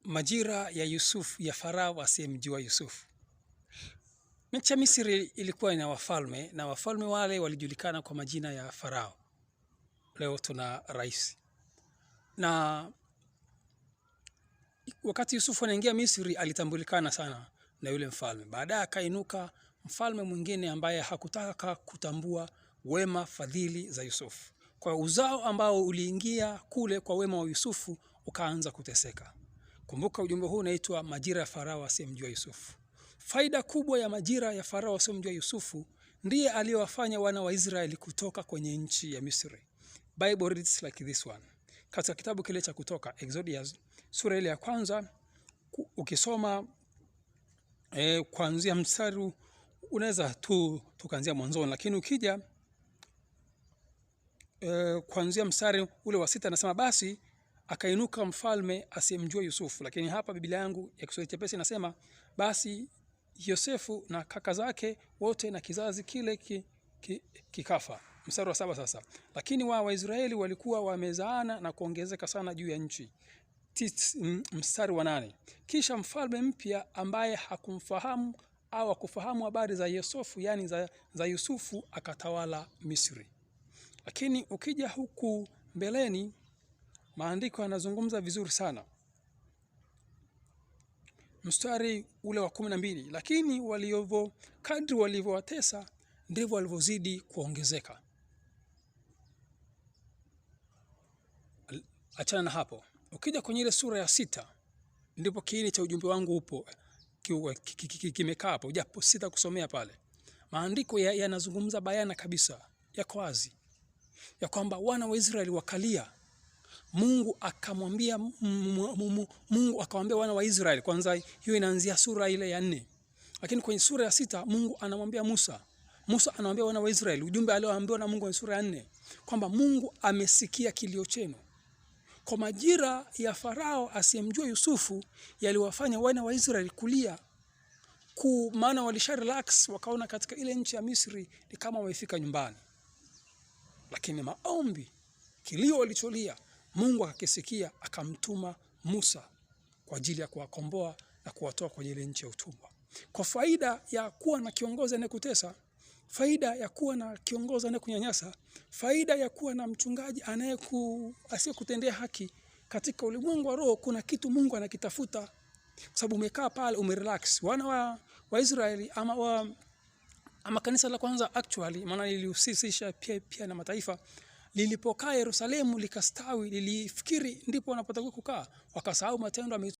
Majira ya Yusufu, ya Farao asiyemjua Yusufu. Nchi ya Misri ilikuwa ina wafalme na wafalme wale walijulikana kwa majina ya Farao. Leo tuna rais. Na wakati Yusufu anaingia Misri alitambulikana sana na yule mfalme. Baadaye akainuka mfalme mwingine ambaye hakutaka kutambua wema fadhili za Yusufu. Kwa uzao ambao uliingia kule kwa wema wa Yusufu ukaanza kuteseka. Kumbuka ujumbe huu unaitwa Majira ya Farao asiyemjua Yusufu. Faida kubwa ya majira ya Farao asiyemjua Yusufu ndiye aliyowafanya wana wa Israeli kutoka kwenye nchi ya Misri. Bible reads like this one. Katika kitabu kile cha Kutoka, Exodus, sura ile ya kwanza, ukisoma kuanzia mstari, unaweza tu tukaanzia mwanzoni, lakini ukija kuanzia mstari ule wa 6 anasema basi akainuka mfalme asiyemjua Yusufu. Lakini hapa Biblia yangu ya Kiswahili chepesi inasema basi Yosefu na kaka zake wote na kizazi kile kikafa. Mstari wa 7 sasa, lakini wa Waisraeli walikuwa wamezaana na kuongezeka sana juu ya nchi. Mstari wa 8, kisha mfalme mpya ambaye hakumfahamu au hakufahamu habari za Yosefu, yani za Yusufu, akatawala Misri. Lakini ukija huku mbeleni maandiko yanazungumza vizuri sana. Mstari ule wa 12, lakini kadri walivyowatesa ndivyo walivyozidi kuongezeka. Achana na hapo. Ukija kwenye ile sura ya 6 ndipo kiini cha ujumbe wangu upo, kimekaa hapo, japo sitakusomea pale. Maandiko yanazungumza bayana kabisa, yako wazi ya kwamba wana wa Israeli wakalia. Mungu akamwambia, Mungu akamwambia wana wa Israeli. Kwanza hiyo inaanzia sura ile ya 4. Lakini kwenye sura ya 6 Mungu anamwambia Musa. Musa anamwambia wana wa Israeli ujumbe alioambiwa na Mungu kwenye sura ya 4 kwamba Mungu amesikia kilio chenu. Kwa majira ya Farao asiyemjua Yusufu yaliwafanya wana wa Israeli kulia, maana walisha relax, wakaona katika ile nchi ya Misri ni kama wamefika nyumbani. Lakini maombi, kilio walicholia, Mungu akakisikia, akamtuma Musa kwa ajili ya kuwakomboa na kuwatoa kwenye ile nchi ya utumwa. Kwa faida ya kuwa na kiongozi anayekutesa, faida ya kuwa na kiongozi anayekunyanyasa, faida ya kuwa na mchungaji asiyekutendea haki, katika ulimwengu wa roho kuna kitu Mungu anakitafuta. Kwa sababu umekaa pale umerelax. Wana wa Israeli ama kanisa la kwanza actually, maana lilihusisha pia na mataifa, lilipokaa Yerusalemu likastawi, lilifikiri ndipo wanapotakiwa kukaa, wakasahau matendo ya